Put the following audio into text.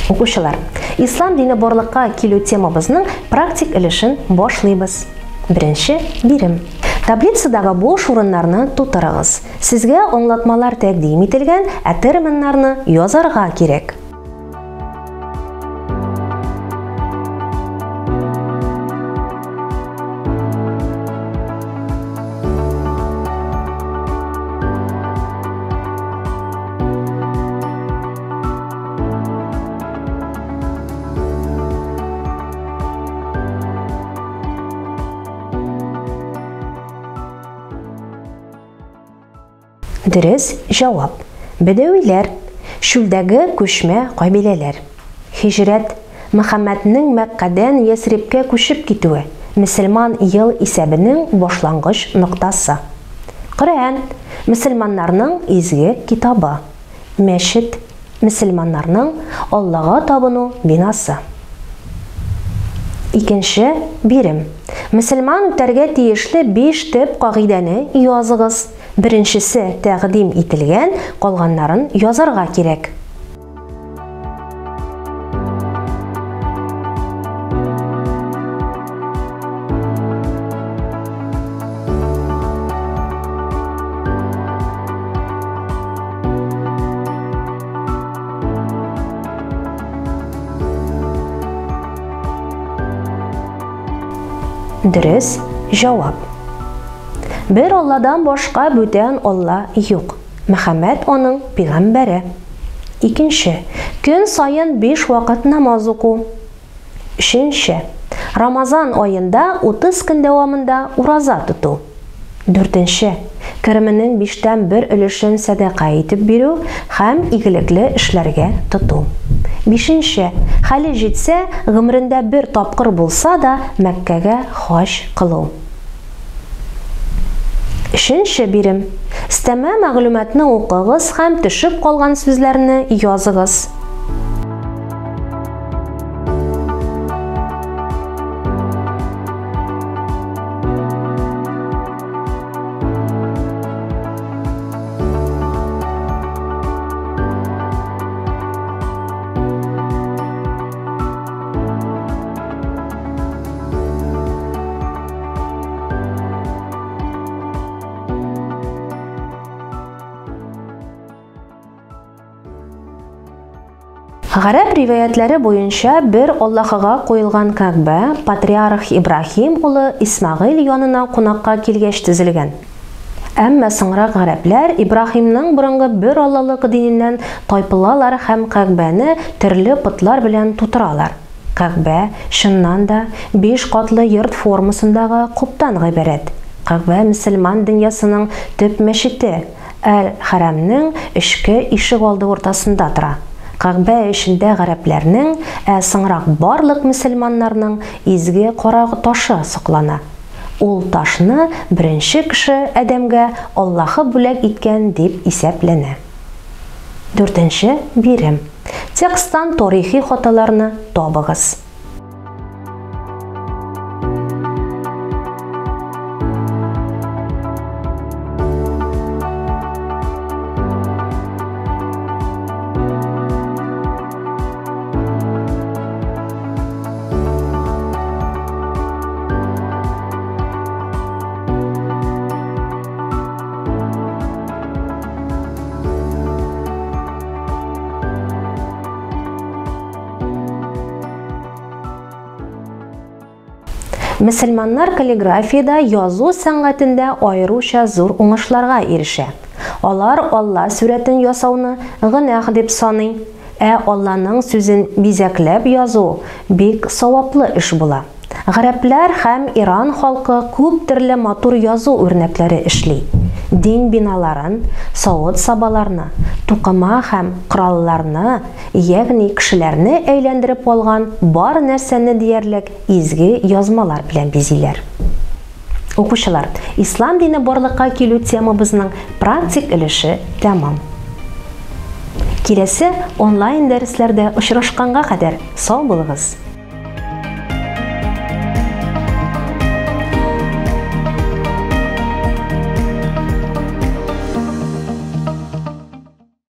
Укучылар, ислам дине барлыкка килү темабызның практик өлешен башлыйбыз. Беренче бирем. Таблицадагы буш урыннарны тутырыгыз. Сезгә аңлатмалар тәкъдим ителгән, ә терминнарны язарга кирәк. Дөрес җавап. Бәдәвиләр, чүлдәге күчмә кабиләләр. Һиҗрәт, Мөхәммәднең Мәккәдән Ясрибкә күчеп китүе, мөселман ел исәбенең башлангыч ноктасы. Коръән, мөселманнарның изге китабы. Мәчет, мөселманнарның Аллага табыну бинасы. Икенче бирем. Мөселман үтәргә тиешле биш төп кагыйдәне языгыз. Беренчесе тәкъдим ителгән, калганнарын язарга кирәк. Дөрес җавап. Бер Алладан башка бүтән Алла юк. Мөхәммәд аның пигамбәре. Икенче, көн саен биш вакыт намаз уку. Өченче, Рамазан аенда 30 көн дәвамында ураза тоту. Дүртенче, кеременең биштән бер өлешен сәдака итеп бирү һәм игелекле эшләргә тоту. Бишенче, хәле җитсә, гомерендә бер тапкыр булса да Мәккәгә хаҗ кылу. Өченче бирем. Стәмә мәгълүматны укыгыз һәм төшеп калган сүзләрне языгыз. Гарәп риваятләре буенча бер Аллаһыга куелган Кәгъбә патриарх Ибраһим улы Исмәгыйль янына кунакка килгәч төзелгән. Әмма соңрак гарәпләр Ибраһимның борынгы бер аллалык диненнән тайпылалар һәм Кәгъбәне төрле потлар белән тутыралар. Кәгъбә, чыннан да, биш катлы йорт формасындагы кубтан гыйбарәт. Кәгъбә мөселман дөньясының төп мәчете, Әл-Хәрәмнең эчке ишегалды уртасында тора. Кәгъбә эчендә гарәпләрнең, ә соңрак барлык мөселманнарның изге кара ташы саклана. Ул ташны беренче кеше Адәмгә Аллаһы бүләк иткән дип исәпләнә. Дүртенче бирем. Тексттан тарихи хаталарны табыгыз. Мөселманнар каллиграфиядә, язу сәнгатендә аеруча зур уңышларга ирешә. Алар Алла сурәтен ясауны гөнаһ дип саный, ә Алланың сүзен бизәкләп язу бик саваплы эш була. Гарәпләр һәм Иран халкы күп төрле матур язу үрнәкләре эшли. Дин биналарын, савыт-сабаларны, тукыма һәм коралларны, ягъни кешеләрне әйләндереп алган бар нәрсәне диярлек изге язмалар белән бизиләр. Укучылар, ислам дине барлыкка килү темабызның практик өлеше тәмам. Киләсе онлайн дәресләрдә очрашканга кадәр сау булыгыз!